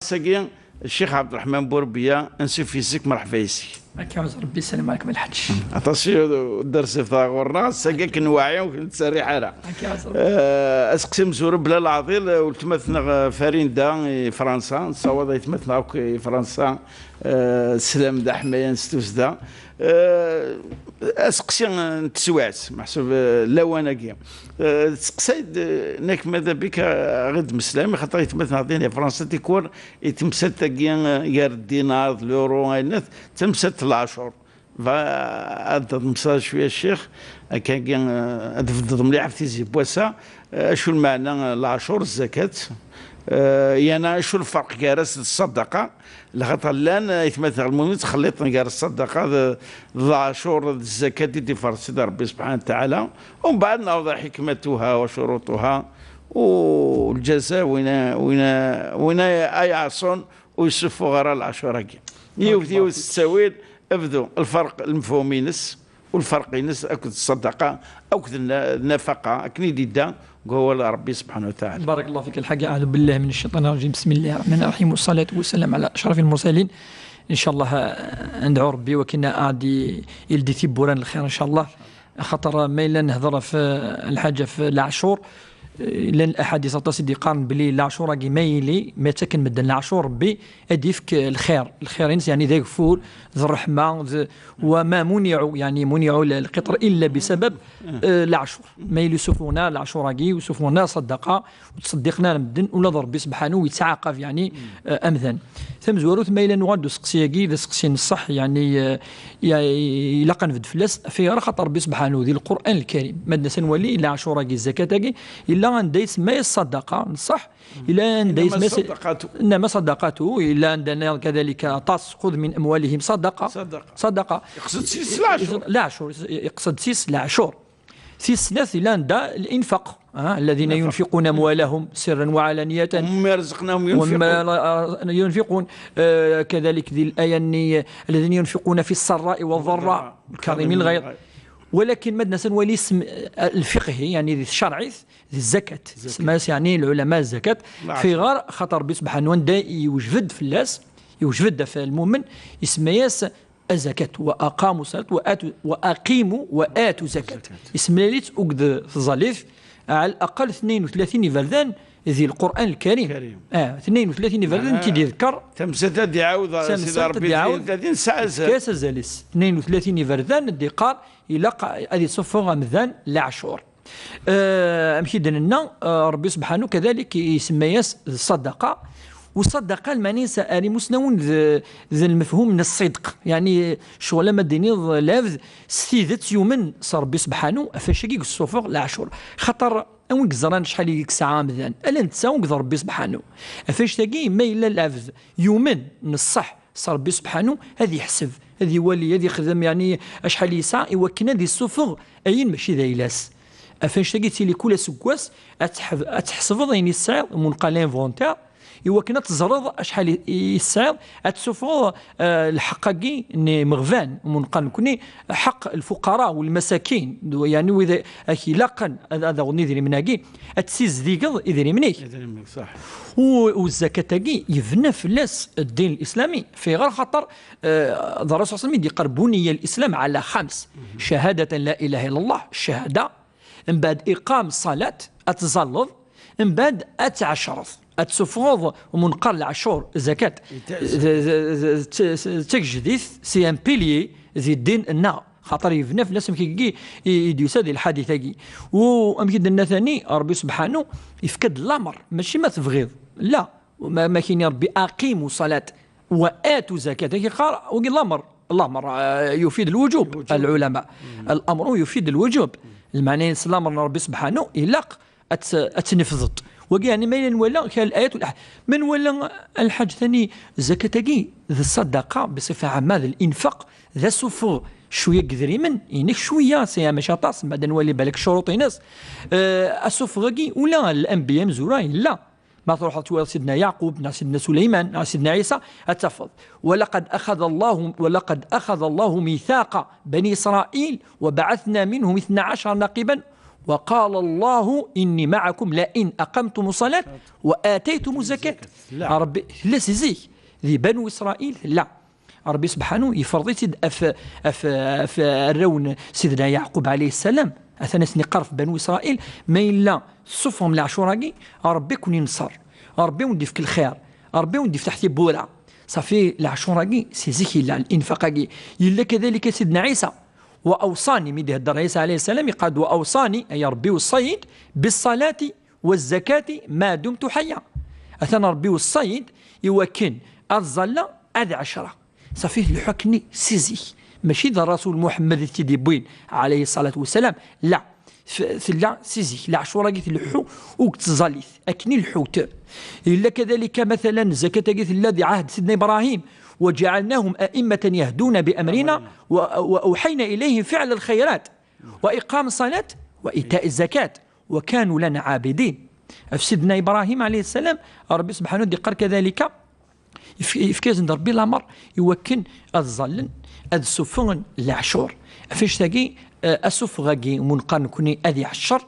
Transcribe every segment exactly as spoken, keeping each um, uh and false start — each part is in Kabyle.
Ass-agi, Ccix Ɛebderreḥman Burbiya, ansuf yes-k, merḥba yes-k. Ad k-iɛuzz Rebbi, sslam ɛlikum a Lḥaǧ. Aṭas i d-tersif ɣur-neɣ, ass-agi akken nwaɛi ur k-nettserriḥ ara. Ad k-iɛuzz Rebbi. Eh, aseqsi amezwaru bla leɛḍil, eh, weltma-tneɣ, eh, Farinda i Fransa, nessawaḍ aytmaten akk i Fransa, eh, sslam d aḥmayan s tussda. Eh, aseqsi n teswiɛt, meḥsub, eh, lawan-agi. Eh, tseqsay-d, eh, nekk mada bik, eh, ɣid meslam, xaṭer aytmaten-nneɣ din i Fransa tikwal i temsalt-agi, eh, gar ddinar d l'euro, ayennat, d tamsalt n leɛcur. Bɣa ad d-tmeslaḍ cwiya, ccix, akka-agi, eh, ad tbeddeḍ mliḥ ɣef tizi n wass-a, eh, acu lmeɛna, eh, leɛcur, zzakat, eh, yerna acu lferq gar-as d ṣṣadaqa, lxaṭer llan, eh, aytmaten lmumin ttxelliṭen gar ṣṣadaqa d, d leɛcur d zzakat i d-iferṣ Sidi Rebbi subḥanahu wa taɛala, umbeɛd nɛawed ar ḥikmatuha wa curuṭuha, u lǧaza wina, wina, wina ay ɛṣun, ur yessuffuɣ ara leɛcur-agi. Yiwet, yiwet s ttawil, bdu lferq, lemfhum-ines, u lferq-ines akked ṣṣadaqa, akked nna-, nnafaqa, akken i d-idda deg wawal n Rebbi subḥanahu wa taɛala. بارك الله فيك الحاج، أعوذ بالله من الشيطان الرجيم، بسم الله الرحمن الرحيم، والصلاة والسلام على أشرف المرسلين. إن شاء الله, eh, ندعو ربي وكنا عادي يلدي ثبوران الخير إن شاء الله. خاطر ما إلا نهضر في الحاجة في العشور, لأن الأحاديث aṭas i d-yeqqaren بلي العشور-agi ma yili, ma ttaken medden العشور, ربي ad d-yefk الخير, الخير-ines, يعني, d ageffur, d الرحمة, d, وما منعوا, يعني, منعوا القطر إلا بسبب, eh, العشور. Ma yili suffuɣen العشور-agi, u suffuɣen ṣṣadaqa, u ttṣeddiqen medden, ula d Rebbi subḥanahu yettɛaqab, يعني, eh, amdan. Tamezwarut, ma yella nuɣal-d useqsi-agi, d aseqsi n ṣṣeḥ, يعني, eh, ya-, ilaq ad nbedd fell-as, ɣef ayɣer? Xaṭer Rebbi subḥanahu di Lqur'an Lkarim, ma d-nas ad nwali, العشور-agi, الزكاة-agi, yella anda isemma-yas ṣṣadaqa, n ṣṣeḥ, yella anda إنما isemma-yas الصدقات. إنما الصدقات, yella anda nniḍen كذلك aṭas, خذ من أموالهم صدقة. صدقة. صدقة. Iqsed s-is leɛcur. Leɛcur, iqsed s-is leɛcur. Tis snat yella anda الإنفاق, ah, الذين ينفقون أموالهم سرا وعلانية. ومما رزقناهم ينفقون. ومما لا-, ينفقون. Eh, كذلك di الآية-nni, الذين ينفقون في السراء والضراء والكاظمين الغيظ. Walakin ma d-nas ad nwali isem, eh, lfiqhi, يعني, di tcerɛit, di zzakat. Zzakat. Semma-yas, يعني, lɛulama zzakat. Ɣef ayɣer? Xaṭer Rebbi subḥanahu anda yewjed fell-as, yewjed ɣef lmumen, isemma-yas الزكاة وأقاموا الصلاة وآتوا، وأقيموا وآتوا الزكاة. الزكاة. Isemlal-itt akked tẓallit على الأقل اثنين وثلاثين iberdan di Lqur'an Lkarim. Karim. Ah, اثنين وثلاثين iberdan i d-iḍekkeṛ. Tamsalt ad d-iɛawed, Sidi Rebbi, اثنين وثلاثين tesɛa azal. Tefka-yas azal-is. اثنين وثلاثين iberdan d-iqqar ilaq ad isuffeɣ amdan leɛcur. Eh, amek i d-nenna, eh, Rebbi subḥanahu kadalik isemma-yas d ṣṣadaqa. U ṣṣadaqa, lmeɛna-is ar imusnawen d, d lmefhum n ṣṣidq. Yeɛni, ccɣel ama d-tiniḍ, labd s tidet yumen s Rebbi subḥanahu, ɣef wacu-agi i yessuffeɣ leɛcur. Xaṭer, anwa i yeẓran acḥal i yesɛa amdan? Ala netta akked Rebbi subḥanahu. Ɣef wacu-agi, ma yella labd yumen n ṣṣeḥ s Rebbi subḥanahu, ad iḥseb, ad iwali, ad ixdem, yeɛni, acḥal yesɛa, i wakken ad isuffeɣ ayen mačči d ayla-s. Ɣef wacu-agi, tili kul aseggas ad tḥeb-, ad tḥesbeḍ ayen i tesɛiḍ, munqal l'inventaire, i wakken ad teẓreḍ acḥal i, i tesɛiḍ, ad tsuffɣeḍ, eh, lḥeqq-agi n imeɣban, munqal nekni, ḥeqq lfuqara u lmasakin, d-, yeɛni wid ak ilaqen ad, ad aɣen idrimen-agi, ad tessizdigeḍ idrimen-ik. Idrimen-ik, ṣaḥ. U, u zzakat-agi yebna fell-as ddin l-islami, ɣef ayɣer? Xaṭer, eh, d Ṛṛasul ṣalla Llahu ɛalayhi wa sallam i d-yeqqar: بني الإسلام على خمس، شهادة أن لا إله إلا الله, ccahada, mbeɛd iqam ṣṣalat, ad tẓalleḍ, mbeɛd ad tɛecreḍ, ad tsuffɣeḍ umunqar leɛcur, zakat. D, d, d, d, d tagejdit, c'est un pilier di ddin-nneɣ. Xaṭer yebna fell-as, amek i, i, i d-yusa di lḥadit-agi. U amek i d-nenna tani, Ṛebbi subḥanu yefka-d lamer, mačči ma tebɣiḍ. La, ma, ma k-ini Ṛebbi: أقيموا الصلاة وآتوا الزكاة, ad k-yeqqar wagi lamer. Lamer, eh, يفيد الوجوب, العلماء. الأمر يفيد الوجوب. Lmeɛna-ines lamer n Ṛebbi subḥanu ilaq ad t-, ad t-nefḍeḍ. Wagi, yeɛni, ma yella nwala kra n layat, wala, ma nwala lḥaǧ tani, zakat-agi d ṣṣadaqa, بصفة عامة, d linfaq, d asuffeɣ cwiya n yedrimen, inek cwiya, c'est, mačči aṭas, mbeɛd ad nwali balak ccuruṭ-ines. Eh, asuffeɣ-agi, ula n lanbiya imezwura yella. Ma truḥeḍ twaliḍ Sidna Yeɛqub, neɣ Sidna Suleyman, neɣ Sidna Ɛisa, ad tafeḍ: ولقد أخذ الله، ولقد أخذ الله ميثاق بني إسرائيل وبعثنا منهم اثنا عشر نقيبا وقال الله إني معكم لئن أقمتم الصلاة وآتيتم الزكاة. Rebbi, tella si zik, di Banu Israil, tella. Rebbi subḥanu yefreḍ-itt-id af, af, af arraw n Sidna Yeɛqub alayhi ssalam. Atan asen-iqqar ɣef Banu Israil, ma yella tessufɣem leɛcur-agi, Rebbi ad ken-inṣer. Rebbi ad wen-d-ifk lxir. Rebbi ad wen-d-iftaḥ tibbura. Ṣafi, leɛcur-agi, si zik yella, linfaq-agi. Yella kadalika Sidna Ɛisa. وأوصاني, mi d-ihedder Ɛisa alayhi ssalam, yeqqar-d: وأوصاني, ay Rebbi iweṣṣa-yi-d, بالصلاة والزكاة ما دمت حيا. Atan Rebbi iweṣṣa-yi-d i wakken ad ẓalleɣ, ad ɛecreɣ. Ṣafi, tleḥḥu akkenni si zik. Mačči d Rasul Muḥemmed i t-id-yewwin, alayhi ṣṣalatu wassalam. La. F-, tella si zik. Leɛcur-agi tleḥḥu, ur tettẓallit. Akken i leḥḥut. Yella kadalika, matalan, zzakat-agi tella di ɛahd Sidna Ibrahim. وجعلناهم أئمة يهدون بأمرنا و-، وأوحينا إليهم فعل الخيرات وإقام الصلاة وإيتاء الزكاة وكانوا لنا عابدين. Ɣef Sidna Ibrahim alayhi ssalam, Rebbi subḥanu ad d-iqqar kadalika, yef-, yefka-yasen-d Rebbi lamer i wakken ad ẓallen, ad ssuffɣen leɛcur. Ɣef annect-agi, eh, assuffeɣ-agi, mu neqqar nekkni ad iɛeccer,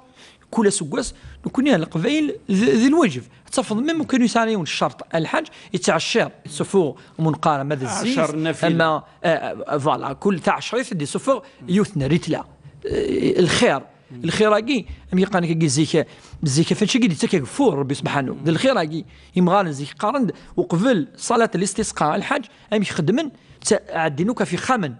kul aseggas, nekkni ar Leqbayel d, d lwaǧeb. Ad tafeḍ, même kan yesɛa yiwen ccerṭ, a lḥaǧ, yettɛecciṛ, yettsuffeɣ, mu neqqar ama d zzit, ama, eh, eh, voilà, kul taɛecrit ad d-yessuffeɣ yiwet n rritla. Eh, lxir. Lxir-agi, amek i qqaren akka zik, zik ɣef annect-agi d-yettak ageffur Rebbi subḥanu. D lxir-agi, imɣaren zik qqaren-d, uqbel ṣalat listisqa, a lḥaǧ, amek xeddmen, tta-, ɛeddin akk ɣef yixxamen.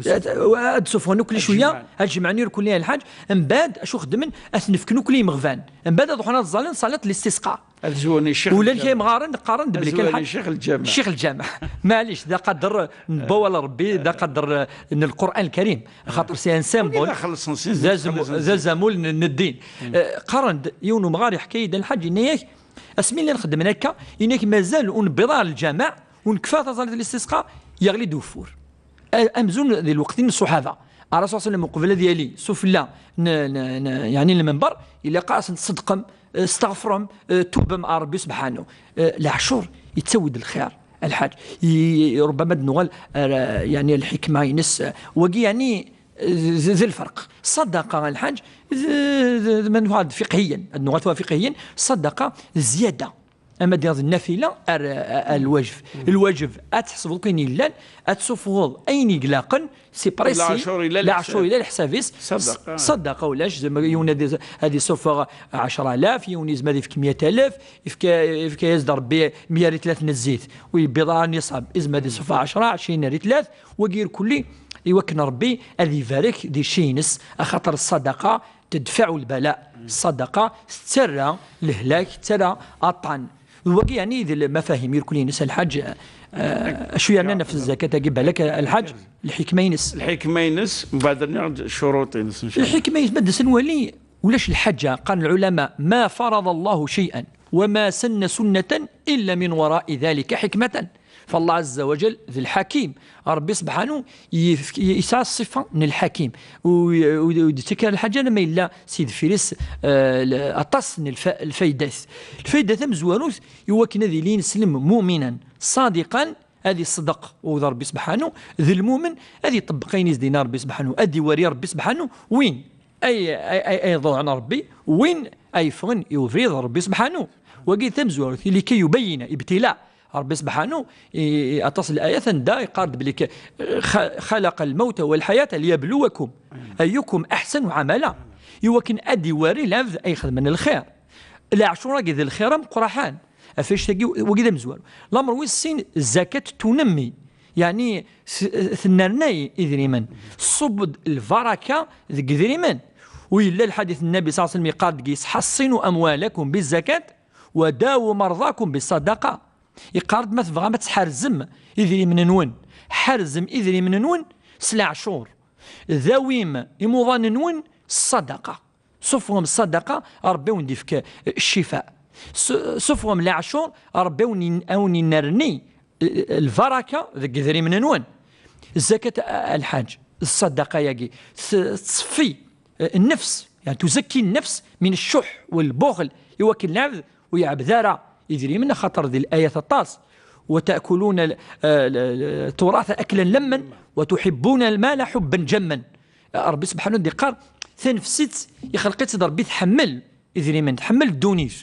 Ad d-suffɣen akk cwiya, ad jemɛen irkelli a lḥaǧ, mbeɛd acu xeddmen, ad ten-fken akk i yimeɣban. Mbeɛd ad ruḥen ad ẓẓallen ṣalat listisqa. Ad zwan i Ccix Ula d kra imɣaren qqaren-d belli kan zwan i Ccix Lǧameɛ. Ccix Lǧameɛ. Maɛlic, d aqader n wawal Rebbi, d aqader n Lqur'an Lkarim. Xaṭer c'est un symbole. D azamul, d azamul n, n ddin. Eh, qqaren-d, yiwen umɣar yeḥka-yi-d a lḥaǧ, yenna-yak, asmi llan xeddmen akka, yenna-yak mazal ur newwiḍ ara lǧameɛ, ur nekfi taẓallit n listisqa, yeɣli-d ugeffur. A-, amzun di lweqt n ṣṣuḥaba. Ṛṛasul ṣalla Llahu ɛalayhi wa sallam, uqbel ad yali sufella n, n, n, yeɛni n lmenber, ilaq ad asen-tṣeddqem, eh, testeɣfrem, eh, tubem ɣer Ṛebbi subḥanu. Eh, leɛcur yettawi-d lxir, a lḥaǧ. I, i, rubbama ad nuɣal ar, yeɛni, lḥikma-ines, eh, wagi, yeɛni, eh, d, d, d lferq. Ṣṣadaqa, a lḥaǧ, d, d, d, ma nuɣal d fiqhiyen, ad nuɣal tura fiqhiyen, ṣṣadaqa d zzyada. Ama d-yaḍ nnafila ar, ar, ar lwajeb. Lwajeb, ad tḥesbeḍ akk ayen yellan, ad tsuffɣeḍ ayen i ilaqen, c'est précis, leɛcur ila leḥsab-is. Ṣṣadaqa. Ṣṣadaqa ulac, zem-, yiwen ad, ad isuffeɣ ɛecra alaf, yiwen yezmer ad ifk meyya alaf, ifka, ifka-yas-d Rebbi meyya ritlat n zzit, ur yewwiḍ ara niṣab, izmer ad isuffeɣ ɛecra, ɛecrin ritlat, wagi irkelli, i wakken Rebbi ad ibarek di cci-ines, axaṭer ṣṣadaqa تدفع البلاء. Ṣṣadaqa tettarra lehlak, tettarra aṭṭan. D wagi, yeɛni, d lmafahim irkelli-ines, a lḥaǧ, eh, acu yernan ɣef zzakat-agi, balak, a lḥaǧ, lḥikma-ines. Lḥikma-ines, mbeɛd nniɣ-d ccuruṭ-ines, ncallah. Lḥikma-ines, ma d-as nwali, ulac lḥaǧa, qqaren lɛulama, ما فرض الله شيئا وما سن سنة إلا من وراء ذلك حكمة. فالله عز وجل d lḥakim. Ṛebbi subḥanu yefk-, yesɛa ṣṣifa n lḥakim. U, u, u d-tettak ara lḥaǧa alamma yella si deffir-is, eh, l-, aṭas n lfa-, lfaydat. Lfayda tamezwarut, i wakken ad yili ineslem muminan ṣadiqan, ad iṣdeq, u d Ṛebbi subḥanu, d lmumen, ad iṭebbeq ayen i s-d-yenna Ṛebbi subḥanu, ad iwali Ṛebbi subḥanu, win ay, ay, ay, ay iḍuɛen Ṛebbi, win ay yeffɣen i ubrid n Ṛebbi subḥanu. Wagi d tamezwarut, لكي يبين, ibtila. Ṛebbi subḥanu, i, i, aṭas n layat anda yeqqar-d belli k-, خ-, خلق الموت والحياة ليبلوكم أيكم أحسن عملا. I wakken ad iwali lɛebd ay ixedmen lxir. Leɛcur-agi d lxir ameqqraḥan. Ɣef annect-agi, wagi d amezwaru. Lamer wis sin, zzakat tunammi. Yeɛni, s-, tennernay idrimen. Tṣubb-d lbaraka deg idrimen. U yella lḥadit n Nnabi صلى الله عليه وسلم yeqqar-d deg-s: حصنوا أموالكم بالزكاة وداووا مرضاكم بالصدقة. Yeqqar-d, ma tebɣam ad tḥerzem idrimen-nwen, ḥerzem idrimen-nwen s leɛcur. Dawim imuḍan-nwen s ṣṣadaqa. Suffɣem ṣṣadaqa, Ṛebbi a wen-d-ifk, eh, ccifa. Su-, suffɣem leɛcur, Ṛebbi a wen-in-, a wen-innerni, eh, lbaraka deg idrimen-nwen. Zzakat, a, a lḥaǧ, ṣṣadaqa-yagi, t-, teṣfi, eh, nnefs, yeɛni tuzakki nnefs min ccuḥ u lbuxel, i wakken lɛebd ur yeɛbed ara idrimen, axaṭer di layat aṭas. وتأكلون ال-، ال-، ال-، التراث أكلا لما وتحبون المال حبا جما. Ṛebbi subḥanahu d-iqqar, tanefsit ixleq-itt-id Ṛebbi tḥemmel idrimen, tḥemmel ddunit.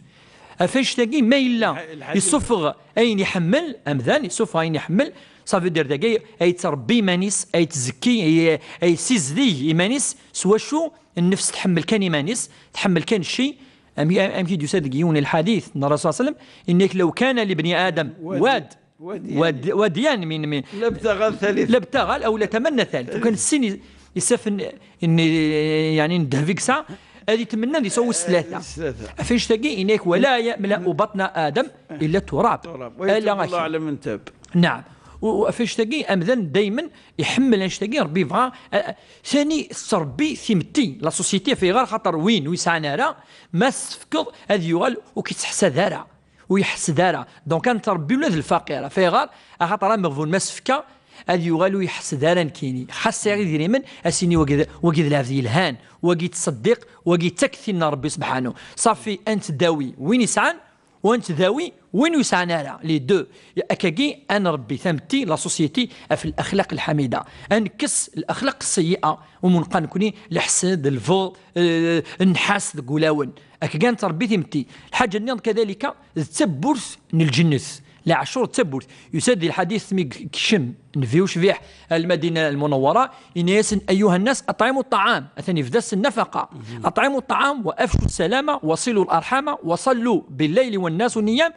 Ɣef annect-agi, ma yella yessufeɣ ayen iḥemmel, amdan yessufeɣ ayen iḥemmel, ça veut dire dagi ay yettṛebbi iman-is, ay yettzekki, ay, ay yessizdig iman-is, s wacu nnefs tḥemmel kan iman-is, tḥemmel kan cci. Am-, amek i d-yusa deg yiwen n lḥadit n Ṛṛasul ṣalla Llahu ɛalayhi wa sallam, إنك لو كان لابن آدم واد, واد, واديان من, من لابتغى الثالث. لابتغى أو لتمنى الثالث. وكان السن يسافن إن، يعني، ندهفك ساعة، هذه تمنى دي سوي الثلاثة. الثلاثة. فاش تجي إنك: ولا يملأ بطن آدم إلا التراب. تراب. ألا ويتوب الله غاشي. على من تاب. نعم. وفاش تجي أمذن دايما يحمل اش تجي ربي يبغى. آه، ثاني تربي ثيمتي لا سوسيتي في غير خاطر وين ويسعنا راه ما تفكر هذا يغال وكيتحسد راه. ويحسد راه. دونك كان تربي ولاد الفقير في غير خاطر مغفون ما سفكا هذا يغال ويحسد راه نكيني خاص يغي ديريمن اسيني وقد وقد العبد يلهان وقد تصدق وقد تكثي ربي سبحانه. صافي انت داوي وين يسعان وانت داوي وين يسعان على لي دو. اكاكي انا ربي ثمتي لا سوسيتي في الاخلاق الحميده. انكس الاخلاق السيئه ومن قنكني الحسد الفو آه، النحاس دقولاون. اكاكي انت ربي ثمتي الحاجه النيض كذلك التبرث من الجنس. لعشر تبرث يسد الحديث مي كشم نفيو شبيح المدينة المنورة. إن ياسن أيها الناس أطعموا الطعام أثني فدس النفقة. أطعموا الطعام وأفشوا السلام وصلوا الأرحام وصلوا بالليل والناس نيام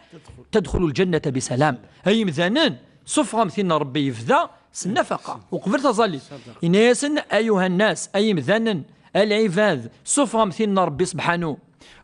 تدخلوا الجنة بسلام. هاي مذانن صفغة مثلنا ربي يفدى النفقة وقبل تظلي. إن ياسن أيها الناس أي مذانن العباد صفغة مثلنا ربي سبحانه.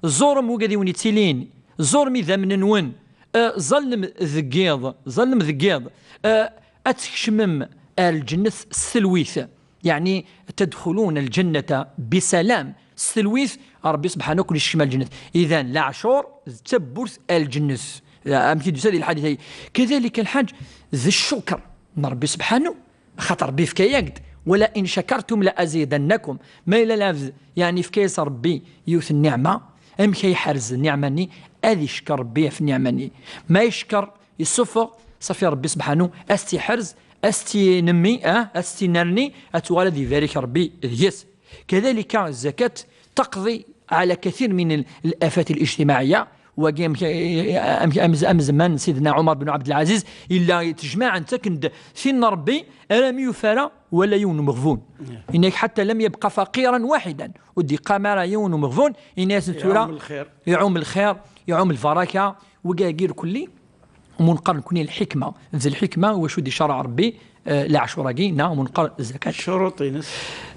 زورم وقد يوني تيلين زورم إذا من نون. آه، ظلم ذقيض، ظلم ذقيض. آه، أتكشمم الجنة ستلويث. يعني تدخلون الجنة بسلام. ستلويث ربي سبحانه كل شمال الجنة. إذن لا عشور تبرث الجنة. أمكن تسال الحديث هي. كذلك الحج ذي الشكر من ربي سبحانه خاطر ربي فكا ياكد: ولئن شكرتم لأزيدنكم. ما إلا لافز يعني فكيس ربي يوث النعمة، أم كي حرز النعمة ني، أذي شكر ربي في النعمة ني. ما يشكر يسفغ صافي ربي سبحانه أستي حرز، أستي نمي، أه؟ أستي نرني، أتوالد يبارك ربي يس. كذلك الزكاة تقضي على كثير من ال-، الآفات الاجتماعية. وقام ك-، أم-، أم-، أم زمان سيدنا عمر بن عبد العزيز إلا تجمع أن تكند سن ربي ألم يفرى ولا يون مغفون. إنك حتى لم يبقى فقيرا واحدا ودي قام راه يون مغفون. إناس يعم ثورة الخير. يعم الخير، يعم البركة، وقاقير كلي. ومنقر نكوني الحكمة، ذي الحكمة وشو دي شرع ربي، آه، لعشوراقي نا ومنقر الزكاة. الشروط ينس.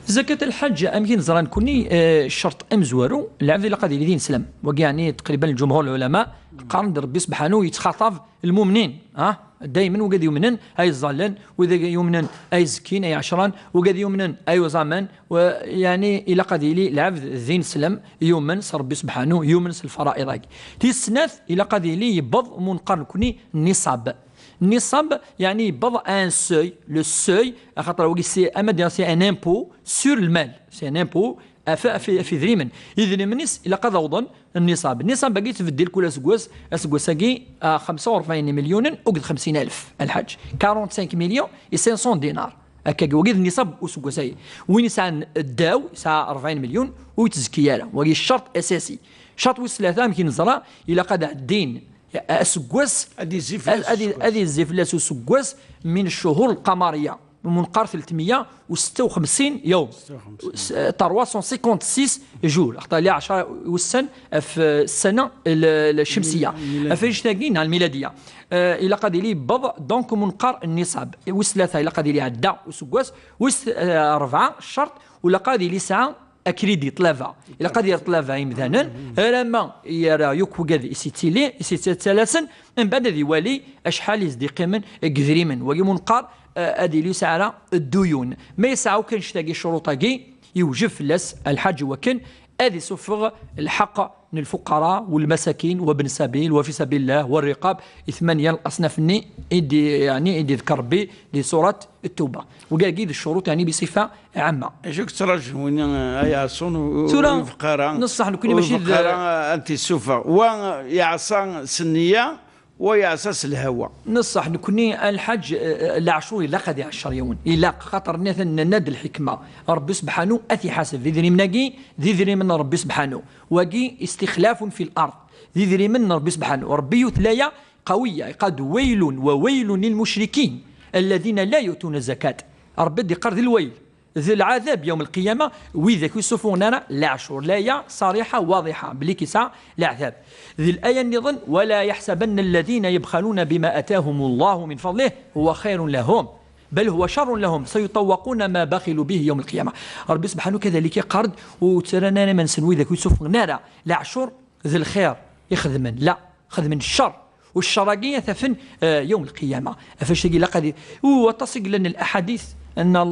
زكاة الحج أمكن زران كوني، آه، الشرط أم زوارو العبد إلا قد يلي دين سلام. وقي يعني تقريبا الجمهور العلماء قارن ربي سبحانه يتخاطب المؤمنين، ها؟ دايما وقد يؤمنن أي الظالن، وإذا يؤمنن أي زكين أي عشران، وقد يؤمنن أي وزامن، ويعني إلا قد يلي العبد دين سلام يؤمن ربي سبحانه، يؤمن الفرائض. تيسنات إلا قد يلي يبض منقر نكوني النصاب. النصاب يعني يبض ان سوي، لو سوي، خاطر هو سي اما دير سي ان امبو سور المال، سي ان امبو في في في ذريمن. اذا منيس الا قد اوضن النصاب، النصاب باقي تبدل كل اسكواس، اسكواس هاكي، آه، خمسة وأربعين مليون وقد خمسين الف الحاج، أربعة وخمسين مليون و خمسمية دينار. هكا وقيد النصاب اسكواس هاي. وين يسعى الداو يسعى أربعين مليون ويتزكي يالا، وهي الشرط اساسي. شرط ويس ثلاثة يمكن نزرع الا قد الدين اسكواس. هذه الزيف هذه الزيف لا اسكواس من الشهور القمريه، منقار ثلاثمية وستة وخمسين يوم. س-، trois cent cinquante-six jours، اخطا لي عشرة والسن في السنه ال-، الشمسيه. الميلادية. فاش تاقينا الميلاديه. آه، الا قد لي بض دونك منقار النصاب وسلاثه الا قد لي عدا وسكواس وس-، آه، اربعه الشرط ولا قد لي ساعه اكريدي طلافه. الا قد يطلافه يمدانا راه ما يرى يوك وقاد يسيتيلي يسيتسلاسن. من بعد هذه والي اشحال يزدي قيمن قدريمن ويمنقار. آه، هذه اللي سعرها الديون ما يسعوا كان شتاقي شروطاقي يوجب فلاس الحاج وكن هذه سفغ الحق للفقراء والمساكين وابن سبيل وفي سبيل الله والرقاب. ثمانية الأصناف ني إدي، يعني إدي ذكر ربي لسورة التوبة. وكاكيد الشروط يعني بصفة عامة. اش كتراجع وين يعصون و-، ثورة والفقراء؟ نصح نكون ماشي ذ- والفقراء انت السفر ويعصى سنية Wa yeɛṣa s lhawa. Neṣṣaḥ, nekkni, a Lḥaǧ, eh, leɛcur ilaq ad iɛeccer yiwen. Ilaq, xaṭer nniḍen, nenna-d lḥikma. Ṛebbi subḥanu ad t-iḥaseb. Idrimen-agi d idrimen n Ṛebbi subḥanu. Wagi istixlafun fi l-ard. D idrimen n Ṛebbi subḥanu. Ṛebbi yutla-ya qawiya, iqad: ويل وويل للمشركين الذين لا يؤتون الزكاة. Ṛebbi d-iqqar d lwayl. D lɛadab yawm lqiyama, widak ur yessuffuɣen ara leɛcur. Laya ṣariḥa waḍiḥa, belli k-yesɛa leɛdab. D laya nniḍen: ولا يحسبن الذين يبخلون بما آتاهم الله من فضله هو خير لهم بل هو شر لهم سيطوقون ما بخلوا به يوم القيامة. Ṛebbi subḥanu kadalik iqqar-d, ur ttarran ara iman-nsen widak ur yessuffuɣen ara leɛcur d lxir i xedmen. La, xedmen ccer. U ccer-agi ad t-afen, eh, yawm lqiyama. Ɣef wacu-agi ilaq ad i-, u aṭas i yellan laḥadit anna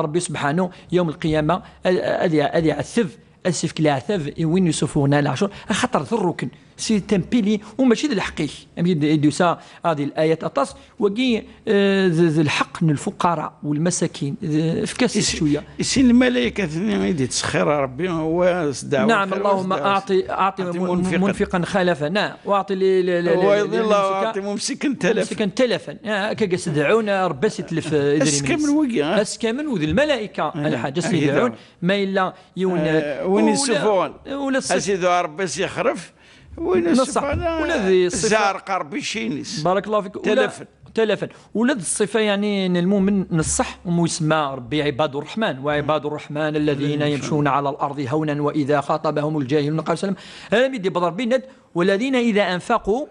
Ṛebbi subḥanu yawm lqiyama ad, ad, ad iɛetteb, ad s-ifk leɛtab i win yessuffuɣen leɛcur, axaṭer d rrukn, c'est un pilier, u mačči d lḥeqq-ik. Amek i d-, i d-yusa adi layat aṭas, wagi, eh, d, d lḥeqq n lfuqara u lmasakin, d, efk-as cwiya. Isin lmalaykat-nni i d-ittṣexxir Ṛebbi, wa s ddeɛwa نعم، lxir, wa s اللهم ddeɛwa أعط، أعط أعط منفقا خلفا، نعم، وأعط ل-، ل-، ل-، ل-، ويض الله للممسك-، أعط ممسكا تلفا. ممسكا تلفا. آه، هكا قاعد يدعونا ربي سيتلف، آه، إدريس. Ass كامل ويا، آه. Ass كامل وذي الملائكة، آه، الحاج، آه، يدعون. ما إلا يون-، آه، وين ولا، يسوفون؟ ولا الصف-، أسيدو ربي سيخرف، وين نصح. يسوفون؟ ولا ذي الصفة. زارق ربي شينيس. بارك الله فيك. ولا تلفا. تلفا. ولد الصفة، يعني، إن المؤمن نصح، ومسمى ربي عباد الرحمن، وعباد الرحمن الذين يمشون على الأرض هونا وإذا خاطبهم الجاهلون قالوا سلام. هذا ميدي بضرب بيند، والذين إذا أنفقوا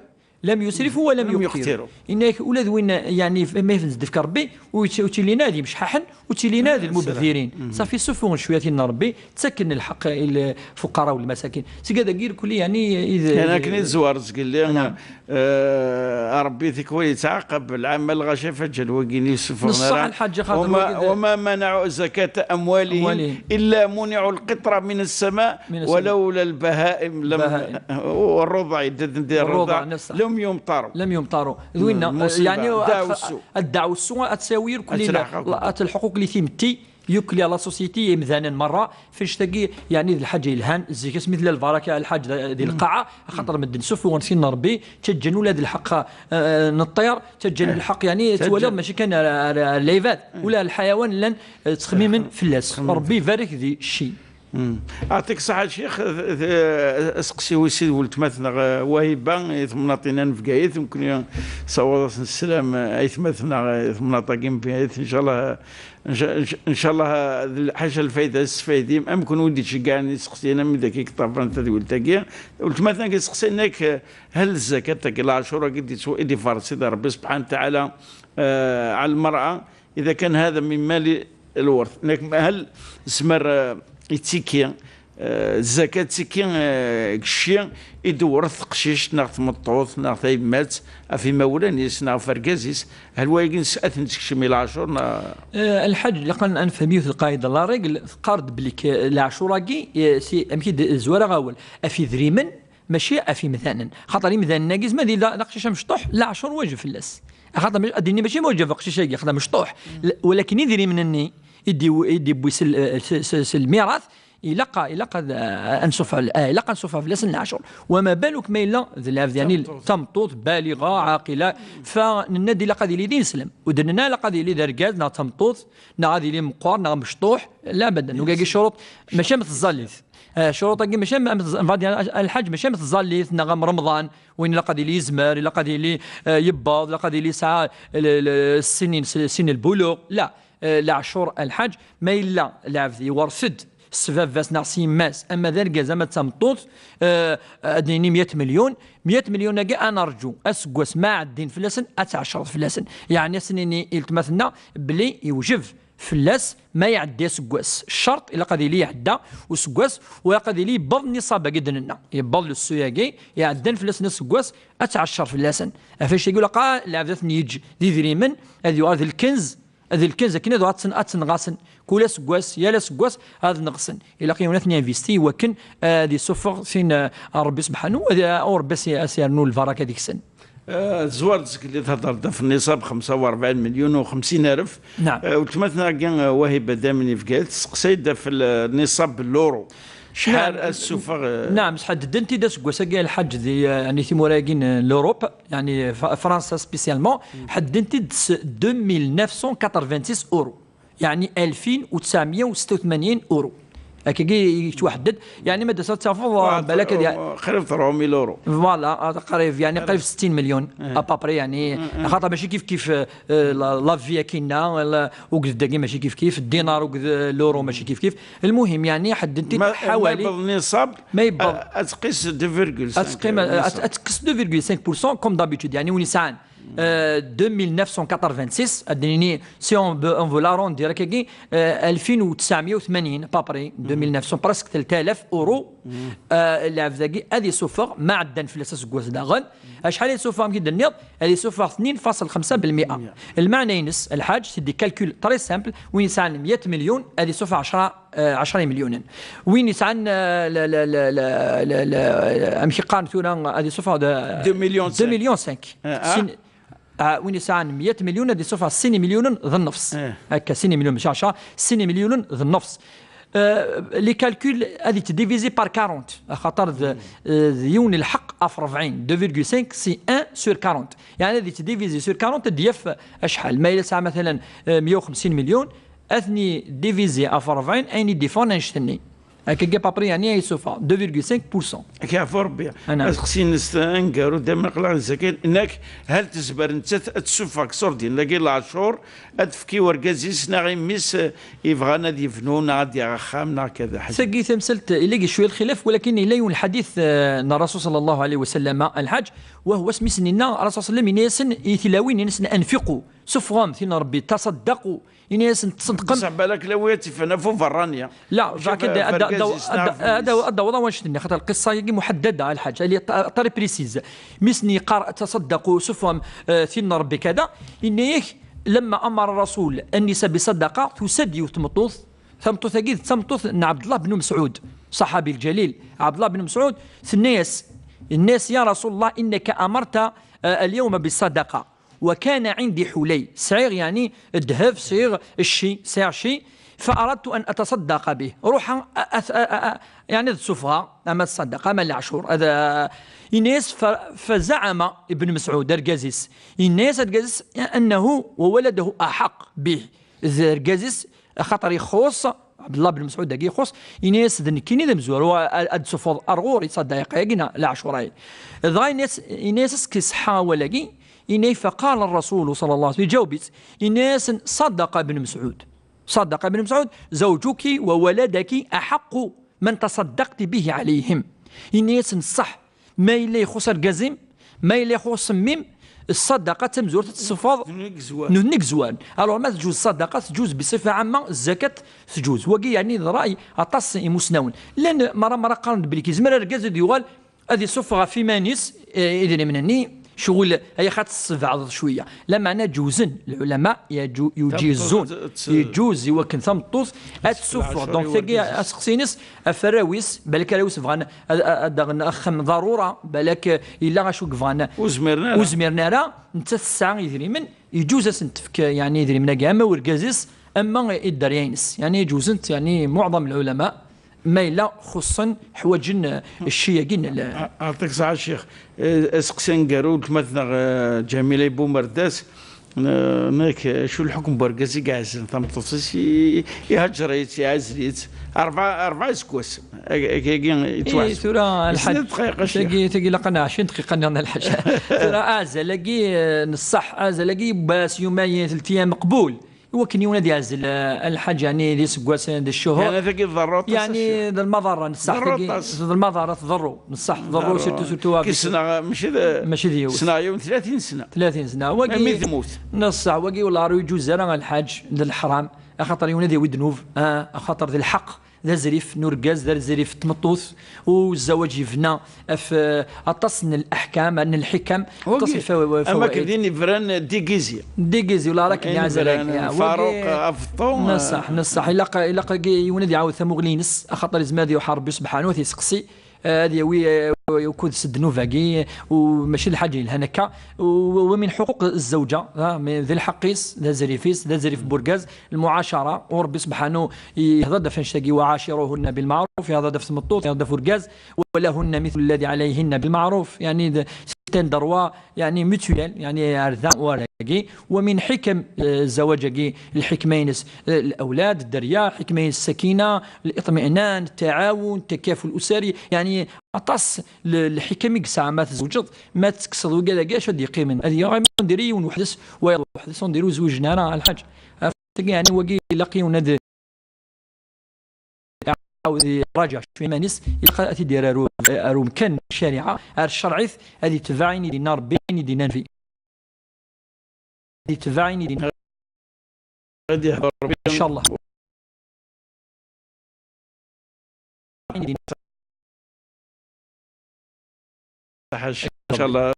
لم يسرفوا ولم لم يقتروا. يقتروا. إنك ولد وين، يعني، ما يفنز دفك ربي، ويت-، وتلينا هذه مشححن، وتلينا هذه المبذرين. صافي، سفون شوية إن ربي، تسكن الحق الفقراء والمساكين. سيقا داكير كل، يعني، إذا يعني، كني الزوار زقل لي، نعم. آه، ربي ثيك هو يتعاقب العمل غاشي فجل وقيني يوسف نص ونرى. الحاجة خاطر وما، وقد وما منعوا زكاة أموالهم أموالهم. إلا منعوا القطرة من السماء من السماء. ولولا البهائم لم، بهائم. والرضع، يدد ندير الرضع، الرضع نص. لم يمطروا. لم يمطروا. ذوينا، مصيبة. يعني، دعوا السوء. الدعوة السوء أتساوير كلنا. أتلحقوا. لا، أت الحقوق اللي تيمتي. يكلي على سوسيتي يمدانا مرة فاش تاقي، يعني، ذي الحاجة يلهان زيك اسمي ذي البركة الحاج ذي القاعة، خاطر مدن سفو ونسين ربي تجن ولاد الحق، آه، نطير تجن الحق، يعني، تولى ماشي كان، آه، آه، ليفات ولا الحيوان لن، آه، تخميما فلاس. ربي يبارك ذي الشيء. مم. يعطيك الصحة شيخ. ث-، ث-، اسقسي ويسيد ولتماتنا غ-، وهبة، إثمناطينا نفقايث، يمكن صوضت السلام، آه، إثماتنا غ-، إثمناطاكي مفقايث، إن شاء الله. إن شاء، إن شاء، إن شاء الله، هذا الحاجة الفايدة السفايدي، أمكن ودي تشجعني سقسينا من ذاك يكطافن تدويل تاكيا. ولتماتنا كي سقسيناك، هل الزكاة تاكي العاشورة قد يتسوى إدي فارس سيدي ربي سبحانه وتعالى، آه، على المرأة، إذا كان هذا من مال الورث، لكن هل سمر، آه، يتسيكي، آه، الزكاة تسكي، آه، كشي يدور ثقشيش ناغ تمطوط ناغ تايمات، أفي مولانيس ناغ فرقازيس، هل وايقين سأثن تكشمي العشر نا؟ آه، الحاج، لقد أنفهم يوث القاعدة لا ريغل، قارد بليك، آه، العشورة كي، آه، سي، أمكي د-، زوارة غاول، أفي ذريمن، ماشي أفي مثلا. خاطر مثلا ناقز ما دي لا، لا قشيشة مشطوح، لا عشر واجب في اللاس. خاطر مش-، أديني ماشي موجب قشيشة كي، خاطر مشطوح. ل-، ولكن يدري من الني، يدي و-، يدي بويس ال-، آه، س-، س-، س-، الميراث، إلا قا-، إلا قد، آه، أنصف على، آه، إلا قد أنصف في لسن العشر. وما بالك ما إلا ذي العبد، يعني، تمطوط. تمطوط بالغة عاقلة. فننادي إلا قد يلي دين سلم. ودننا إلا قد يلي ذا رجال، نا تمطوط، نا غادي يلي مقار، نا مشطوح. لا أبدا. وكاكي الشروط، ماشي متزاليث. آه، شروط كي ماشي متز-، بعد الحاج ماشي متزاليث، نا غام رمضان، وين إلا قد يلي يزمر، إلا قد يلي، آه، يباض، إلا قد يلي يسعى ال-، ال-، السنين، س-، سن البلوغ. لا. آه، لعشور الحاج، ما إلا العبد يورثد سباباس ناغ سيماس، أما ذا الكاز أما تمطوط، آه، أديني مية مليون، مية مليون أكي أنا أرجو أسقوس ما عدين فلاسن أتعشر فلاسن. يعني سنيني إلتماثنا بلي يوجب فلاس ما يعدي سقواس. الشرط إلا قد يلي يعدى وسقواس، ولا قد يلي يبض نصاب قدننا. يبض للسوياقي، يعدن فلاسن سقواس، أتعشر فلاسن. أفاش يقول قا العبد ثني يجي ذي ذريمن، هذا يعرض الكنز، هذا الكنز، لكن هذا أتسن-، أتسنغاسن. كل سقواس، يا لا سقواس، هذا نقصن. إلا قيمنا ثني انفيستي، وكن، آه، هذه سفغ سين، آه، ربي سبحانه، وهذا أو ربي سي-، سيرنو البركة ديك السن. آه، الزوار تسك اللي تهضر ده في النصاب خمسة وأربعين مليون وخمسين ألف. نعم. آه، وتمثنا كان واهبة دامني في قالت، سقسيت ده في النصاب باللورو. Acḥal ad tsuffeɣ? Naam, ḥeddden-t-id aseggas-agi, lḥaǧ, di, eh, yani, timura-agi n l'Europe, yani, F-, Fransa spécialement, ḥeddden-t-id s deux mille neuf cent quatre-vingt-six euros. Yani, ألفين وتسعمية وستة وثمانين euros. Akkagi yettwaḥedded, yani, ma d-tafeḍ, eh, balak ad ya- qrib trois mille euros. Voilà, ah, qrib, yani, qrib ستين مليون, à peu près, yani, xaṭer mačči kif kif, eh, eh, la, la vie akkinna, la, ugded-agi mačči kif kif, الدينار ugded, l'euro mačči kif kif. المهم, yani, ḥeddden-t-id ma, ma حوالي, yewweḍ نصاب, ma yewweḍ, eh, ad tqis deux virgule cinq, ad tqim, eh, ad, نصاب. Ad tqis deux virgule cinq pour cent, comme d'habitude, yani, win yesɛan, eh, deux mille neuf cent quatre-vingt-six, ad d-nini, si on veut, on veut l'arrondir, akkagi, eh, ألفين وتسعمية وثمانين, à peu près, deux mille neuf cents, presque ثلاثة آلاف euros, eh, lɛebd-agi ad isuffeɣ, ma ɛeddan fell-as aseggas daɣen. Acḥal ad isuffeɣ, amek i d-tenniḍ? Ad isuffeɣ اثنين فاصل خمسة بالمئة. Lmeɛna-ines, lḥaǧ, c'est des calculs très simples, win yesɛan مية مليون, ad isuffeɣ عشرة, eh, عشرة مليون. Win yesɛan, eh, la, la, la, la, la, la, amek i qqaren tura, ad isuffeɣ d deux millions cinq. Deux millions cinq. Eh, ah. Sin-, ah, win yesɛan مية مليون, ad isuffeɣ ستين مليون d nnefṣ. Eh. Akka, ستين مليون, ماشي عشرة, ستين مليون d nnefṣ. Eh, les calculs, ad yettdivisé par quarante, axaṭer d, eh, d yiwen lḥeqq ɣef rebɛin, deux virgule cinq, c'est un sur quarante. Yani, ad yettdivisé sur quarante, ad d-yaf acḥal. Ma yella tesɛa, matalan, eh, مية وخمسين مليون, ad ten-divisé ɣef rebɛin, ayen i d-iffɣen annect-nni. Akkagi, à peu près, yani, ay isuffeɣ deux virgule cinq pour cent. Ak yeɛfu Rebbi. Aseqsi-ines aneggaru, daymen aql-aɣ nezzakay, nekk, hal tezmer nettat ad tsuffeɣ deg iṣurdiyen-agi leɛcur, ad tefk i urgaz-is neɣ i mmi-s, eh, yebɣan ad yebnu neɣ ad yaɣ axxam neɣ kada. Tagi tamsalt, illa cwiya lxilaf, walakin illa yiwen lḥadit, eh, n Rasul صلى الله عليه وسلم, lḥaǧ, وهو, asmi sen-yenna Rasul صلى الله عليه وسلم, yenna-yasen i tilawin, yenna-yasen: أنفقوا, suffɣem, tin n Rebbi, تصدقوا, yenna-yasen: تصدقم. Bṣeḥ balak lawi ad tt-ifen ɣef uberrani. La, ذاك ad, ad, ad, ad, ad, ad awḍeɣ wanect-nni, xaṭer lqissa-agi muḥaddada, lḥaǧ, elle est très précise. Mi sen-yeqqar: تصدقوا, suffɣem, eh, tin n Rebbi, kada, yenna-yak: لما أمر الرسول النساء بالصدقة, tusa-d yiwet tmeṭṭut, tameṭṭut-agi d tameṭṭut n Ɛebdellah ben Mesɛud, ṣṣaḥabi lǧalil, Ɛebdellah ben Mesɛud, tenna-yas, tenna-yas: يا رسول الله، إنك أمرت, eh, اليوم بالصدقة. وكان عندي حلي, sɛiɣ, yani, ddheb, sɛiɣ cci, sɛiɣ cci, فأردت أن أتصدق به. Ruḥ a, a, a, a, a, yani, ad suffɣeɣ, ama ṣṣadaqa, ama leɛcur. Ad, a, yenna-yas, ف-, فزعم ابن مسعود, argaz-is, yenna-yas argaz-is: أنه وولده أحق به. D argaz-is, axaṭer ixuṣ, Ɛebdellah ben Mesɛud dagi ixuṣ, yenna-yas: d nekkini d amezwaru, a, a, ad d-suffɣeḍ ar ɣur-i ṣṣadaqa-agi neɣ leɛcur-agi. Dɣa yenna-yas, yenna-yas: est-ce que iṣeḥḥa wawal-agi? Yenna-yas: فقال الرسول صلى الله عليه وسلم, iǧaweb-itt, yenna-yasen: صدق ابن مسعود. صدق ابن مسعود: زوجك وولدك أحق من تصدقت به عليهم. Yenna-yasen: ṣṣeḥ, ma yella ixuṣ argaz-im, ma yella ixuṣ mmi-m, ṣṣadaqa d tamezwarut ad tessufeḍ. Nutni i yezwaren. Alors, ma teǧuz ṣṣadaqa, teǧuz بصفة عامة, zzakat teǧuz. Wagi, yani, d ṛṛay aṭas imusnawen. Llan merra, merra qqaren-d belli yezmer argaz ad yuɣal ad isuffeɣ ɣef iman-is, eh, idrimen-nni, ccɣel, ay axaṭ tessebɛdeḍ cwiya. Lameɛna ǧewzen lɛulama, yeǧu-, yeǧuzun, yeǧuz i wakken tameṭṭut ad tsuffeɣ. Donc, tagi, aseqsi-ines ɣef warraw-is, balak arraw-is bɣan ad, ad, ad d-aɣen axxam ḍarura, balak, eh, yella acu i yebɣan. Ur zmiren ara. Ur zmiren ara, nettat tesɛa idrimen, yeǧuz ad sen-tefk, yani, idrimen-agi, ama i urgaz-is, ama i dderya-ines. Yani, ǧewzen-t, yani, muɛḍam lɛulama, ma yella xuṣṣen, ḥwaǧen, eh, cci-agi n l- A-, aɛṭik ṣṣeḥḥa, Ccix. Eh, aseqsi aneggaru, weltma-tneɣ, eh, Ǧamila Bumerdas, n-, nekk, acu lḥukm n urgaz i iɛezlen tameṭṭut-is, i-, i-, ihaǧer-itt, iɛezl-itt, rebɛa, rebɛa iseggasen, ag-, agi yettwaḥseb. Tura, lḥaǧ, tagi, tagi ilaq-aneɣ ɛecrin dqiqa nniḍen, lḥaǧ. Tura, azal-agi, eh, n ṣṣeḥ, azal-agi, bas, yumayen, telt ayyam, meqbul. I wakken yiwen ad yeɛzel, eh, lḥaǧ, yani, d iseggasen, d cchuhur. Yani, tagi tḍerru aṭas, yani, d lmaḍerra, n ṣṣeḥ, tagi, d lmaḍerra, tḍerru, n ṣṣeḥ, tḍerru, surtout, surtout, kis-, ssneɣ, mačči d, mačči d yiwet. Ssneɣ yiwen tlatin sna. Tlatin sna. Wagi, ami tmut. N ṣṣeḥ, wagi, wala ur yeǧuz ara lḥaǧ, d leḥram, axaṭer yiwen ad yawi ddnub, ah, axaṭer d lḥeqq, d azrif n urgaz, d azrif n tmeṭṭut, u zzawaj yebna ɣef, eh, aṭas n leḥkam, n lḥikam, aṭas n fawa-, am wakken fawaid. Din ibran Digizi. Digizi, wala ara k-, ayen ibran Faruq Abṭu, n ṣṣeḥ, n ṣṣeḥ. Ilaq, ilaq yiwen ad iɛawed tamuɣli-ines, axaṭer yezmer ad iruḥ ɣer Rebbi subḥanahu, ad t-iseqsi, eh, ad yawi, eh, وكود سدنوفاكي، وماشي الحاجة لها نكا. ومن حقوق الزوجة، ها، من ذي الحقيس، ذا زريفيس، ذا زريف بورغاز، المعاشرة، وربي سبحانه يهضر دفن شتاقي: "وعاشروهن بالمعروف"، يهضر دفن مطوط، يهضر دفن ورغاز: "ولهن مثل الذي عليهن بالمعروف". يعني، ذا سيتان دروا، يعني، ميتويال، يعني، أرذا وراكي. ومن حكم، آه، الزواج كي الحكمة ينس، آه، الأولاد، الدريا، حكمة ينس السكينة، الاطمئنان، التعاون، التكافل الأسري، يعني، أطاس ل-، الحكم يقسع ما تزوجض، ما تكسض وكذا كاش غادي يقيمن. هذه غير ندير يون وحدس، ويلا وحدس نديرو زوجنا راه الحاج. عرفتك يعني، وكي لاقي وناد عاود يراجع شوية مانيس، يلقى أتي دير أرو، أرو مكان الشريعة، أر الشرعيث، هذه تبعيني دينا ربي، دينا نفي. هذه تبعيني دينا. غادي يحضر ربي. إن شاء الله. صح، إن شاء الله.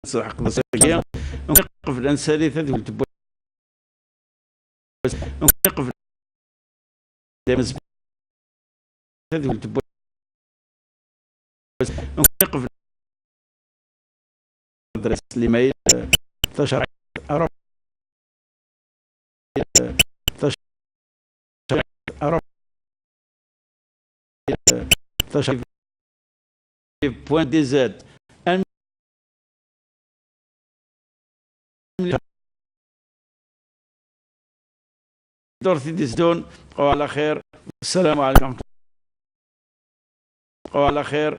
صح، قبل ساكية. نقف الأنسالي تذهل تبوس. نقف دايما تذهل تبوس. نقف أدرس الإيميل، آه، تشريع أروح، آه، تشريع أروح، آه، تشريع بوان دي زاد. دورتي ديزدون، وعلى خير. السلام عليكم. وعلى خير.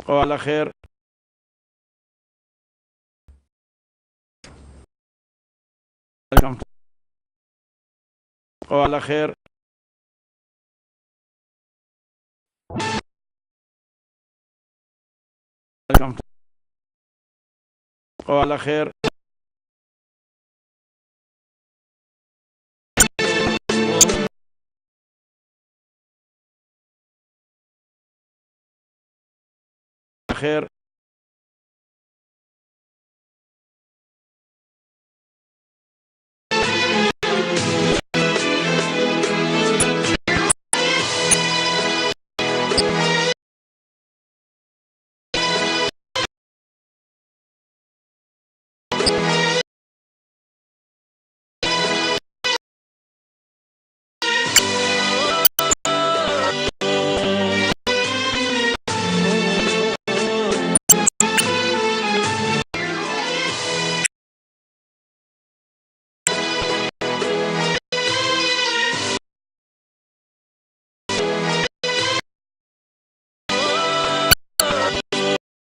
وعلى خير. وعلى خير. وعلى خير. خير.